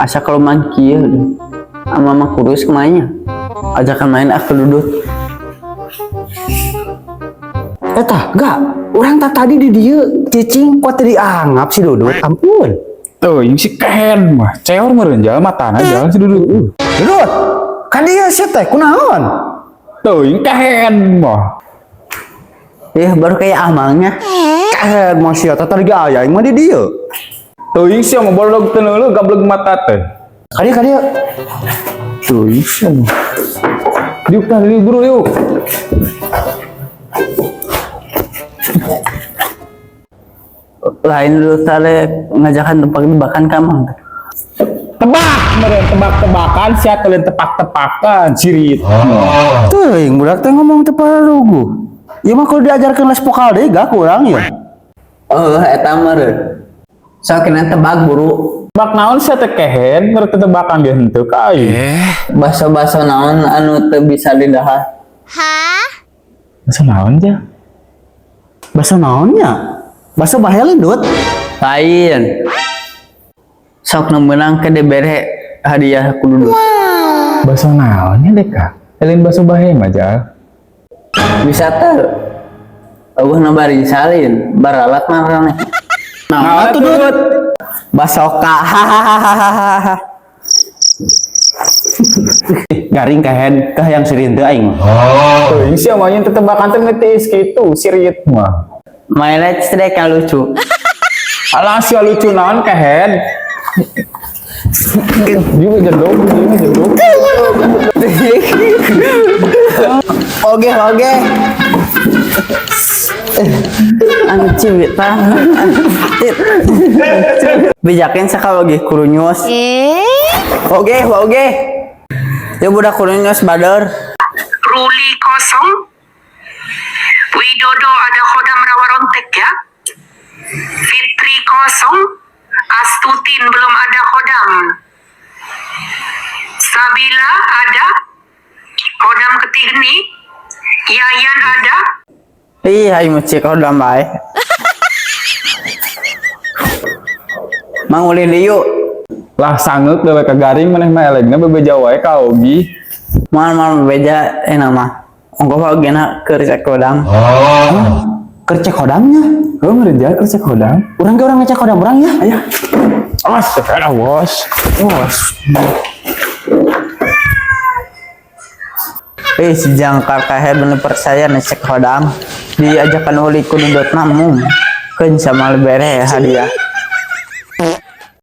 Asa kalau kieu sama mama kurus kemana? Ajakan main aku duduk. Eta, gak. Urang tak tadi di dieu cicing kok teu dianggap si Dudut. Ampun. Teuing si kehen mah, ceor meureun jalan matana jalan si Dudut. Dudut, kan dia sih teh kunaon? Teuing kehen mah. Ih, baru kayak amangnya. Kehen mah sia teh tadi ge aya aing mah di dieu. Teuing sia mah bolog teu neuleuh gableg mata teh. Ka dieu ka dieu. Teuing sia mah. Diuk tah diuk buru yuk. Lain dulu tale ngajakan tebak-tebakan kamu. Tebak meureun tebak-tebakan sia teh lain tepak-tepakan sirit. Teuing budak teh ngomong teu pararuguh. Ieu mah kudu diajarkeun les vokal deui gak kurang ya. Oh, eta meureun. Sok kena tebak buru. Tebak naon sia teh kehen meureun tebakan ge henteu ka aing. Baso-baso naon anu teu bisa didahar. Basa naon ja? Baso naonnya? Baso bahelin Dut. Lain. Sok nu meunang ke dibere hadiah ku Dudut. Baso naonnya deh kak? Lain baso bahe mah jal. Bisa teu? Eueuh nu bari salin, baralat marane. Nah, atuh Dut. Basoka. Hahaha. Garing kehen kah yang sirin teu aing mah. Teuing sia mah nyeun tetebakan teh meutis kitu sirit mah. Mainnya cerek yang lucu. Alah sia lucu naon kehen. Juga jedog, juga jedog. Oke, oke. Anu cibit tah. Bijakin sakalogi kurunyus. Oke, oke. Ya budak kurunyus badar. Ruli kosong. Widodo ada khodam rawarontek ya. Fitri kosong. Astutin belum ada khodam. Sabila ada. Khodam ketigni. Yayan ada. Ih, aing mah cik khodam bae. Mang ulin dieu. Lah sangeuk dewe ka garing maneh mah elegna bebeja wae ka Ogi. Moal-moal bebeja enak mah. Ongkoh oge na keur cek khodam. Keur cek khodamnya. Heuh meureun jal keur cek khodam. Urang ge urang ngecek khodam urang ya. Ayo. Awas, awas. Awas. Eh, si jangkar kahe bener percaya nih cek khodam. Diajakan uli ku dudutna mum. Keun sama bere hadiah.